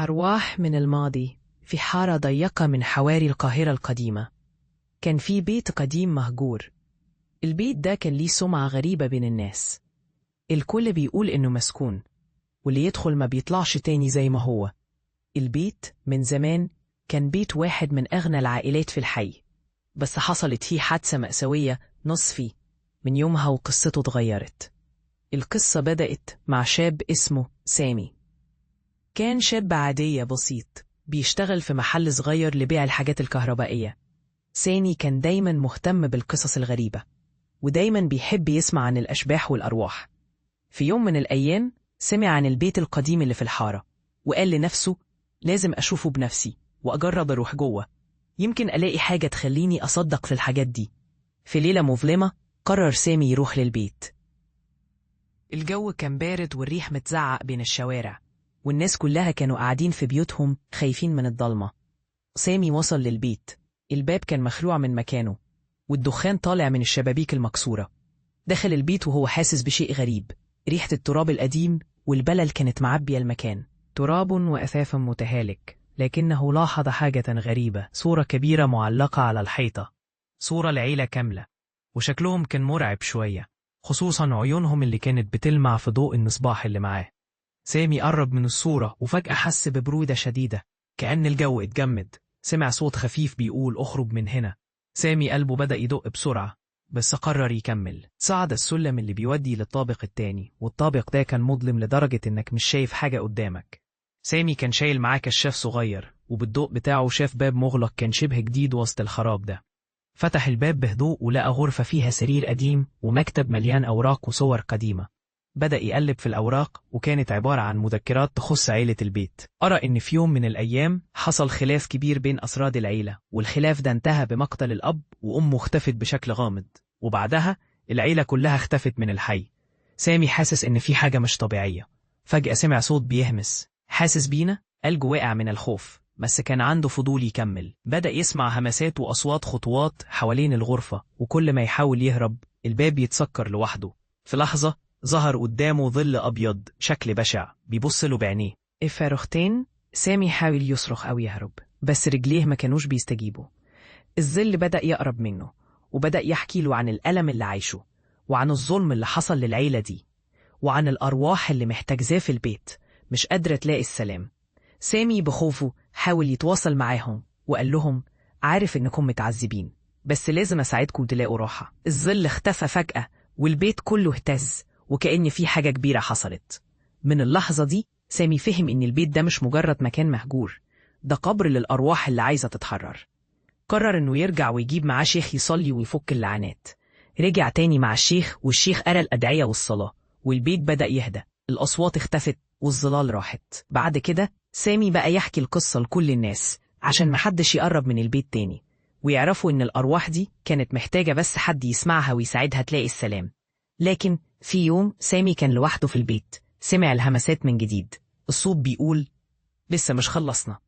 أرواح من الماضي في حارة ضيقة من حواري القاهرة القديمة. كان في بيت قديم مهجور. البيت ده كان ليه سمعة غريبة بين الناس. الكل بيقول إنه مسكون، واللي يدخل ما بيطلعش تاني زي ما هو. البيت من زمان كان بيت واحد من أغنى العائلات في الحي، بس حصلت فيه حادثة مأساوية نصفي. من يومها وقصته اتغيرت. القصة بدأت مع شاب اسمه سامي. كان شاب عادية بسيط، بيشتغل في محل صغير لبيع الحاجات الكهربائية. سامي كان دايما مهتم بالقصص الغريبة، ودايما بيحب يسمع عن الأشباح والأرواح. في يوم من الأيام سمع عن البيت القديم اللي في الحارة، وقال لنفسه لازم أشوفه بنفسي وأجرب أروح جوه، يمكن ألاقي حاجة تخليني أصدق في الحاجات دي. في ليلة مظلمة قرر سامي يروح للبيت. الجو كان بارد والريح متزعق بين الشوارع، والناس كلها كانوا قاعدين في بيوتهم خايفين من الضلمة. سامي وصل للبيت. الباب كان مخلوع من مكانه، والدخان طالع من الشبابيك المكسورة. دخل البيت وهو حاسس بشيء غريب، ريحة التراب القديم والبلل كانت معبية المكان. تراب وأثاث متهالك، لكنه لاحظ حاجة غريبة، صورة كبيرة معلقة على الحيطة، صورة لعيلة كاملة، وشكلهم كان مرعب شوية، خصوصا عيونهم اللي كانت بتلمع في ضوء المصباح اللي معاه. سامي قرب من الصورة وفجأة حس ببرودة شديدة، كأن الجو اتجمد. سمع صوت خفيف بيقول اخرج من هنا. سامي قلبه بدأ يدق بسرعة، بس قرر يكمل. صعد السلم اللي بيودي للطابق التاني، والطابق ده كان مظلم لدرجة إنك مش شايف حاجة قدامك. سامي كان شايل معاه كشاف صغير، وبالضوء بتاعه شاف باب مغلق كان شبه جديد وسط الخراب ده. فتح الباب بهدوء ولقى غرفة فيها سرير قديم ومكتب مليان أوراق وصور قديمة. بدأ يقلب في الأوراق، وكانت عبارة عن مذكرات تخص عيلة البيت. قرأ إن في يوم من الأيام حصل خلاف كبير بين أسراد العيلة، والخلاف ده انتهى بمقتل الأب، وأمه اختفت بشكل غامض، وبعدها العيلة كلها اختفت من الحي. سامي حاسس إن في حاجة مش طبيعية. فجأة سمع صوت بيهمس، حاسس بينا؟ قلبه واقع من الخوف، بس كان عنده فضول يكمل. بدأ يسمع همسات وأصوات خطوات حوالين الغرفة، وكل ما يحاول يهرب الباب يتسكر لوحده. في لحظة ظهر قدامه ظل أبيض شكل بشع بيبص له بعينيه. الفاروختين سامي حاول يصرخ أو يهرب، بس رجليه ما كانوش بيستجيبوا. الظل بدأ يقرب منه، وبدأ يحكي له عن الألم اللي عايشه، وعن الظلم اللي حصل للعيلة دي، وعن الأرواح اللي محتجزاه في البيت مش قادرة تلاقي السلام. سامي بخوفه حاول يتواصل معاهم وقال لهم عارف إنكم متعذبين، بس لازم أساعدكم تلاقوا راحة. الظل اختفى فجأة والبيت كله اهتز، وكأن في حاجة كبيرة حصلت. من اللحظة دي سامي فهم إن البيت ده مش مجرد مكان مهجور، ده قبر للأرواح اللي عايزة تتحرر. قرر إنه يرجع ويجيب معاه شيخ يصلي ويفك اللعنات. رجع تاني مع الشيخ، والشيخ قرأ الأدعية والصلاة، والبيت بدأ يهدى، الأصوات اختفت والظلال راحت. بعد كده سامي بقى يحكي القصة لكل الناس عشان محدش يقرب من البيت تاني، ويعرفوا إن الأرواح دي كانت محتاجة بس حد يسمعها ويساعدها تلاقي السلام. لكن في يوم سامي كان لوحده في البيت، سمع الهمسات من جديد. الصوت بيقول لسه مش خلصنا.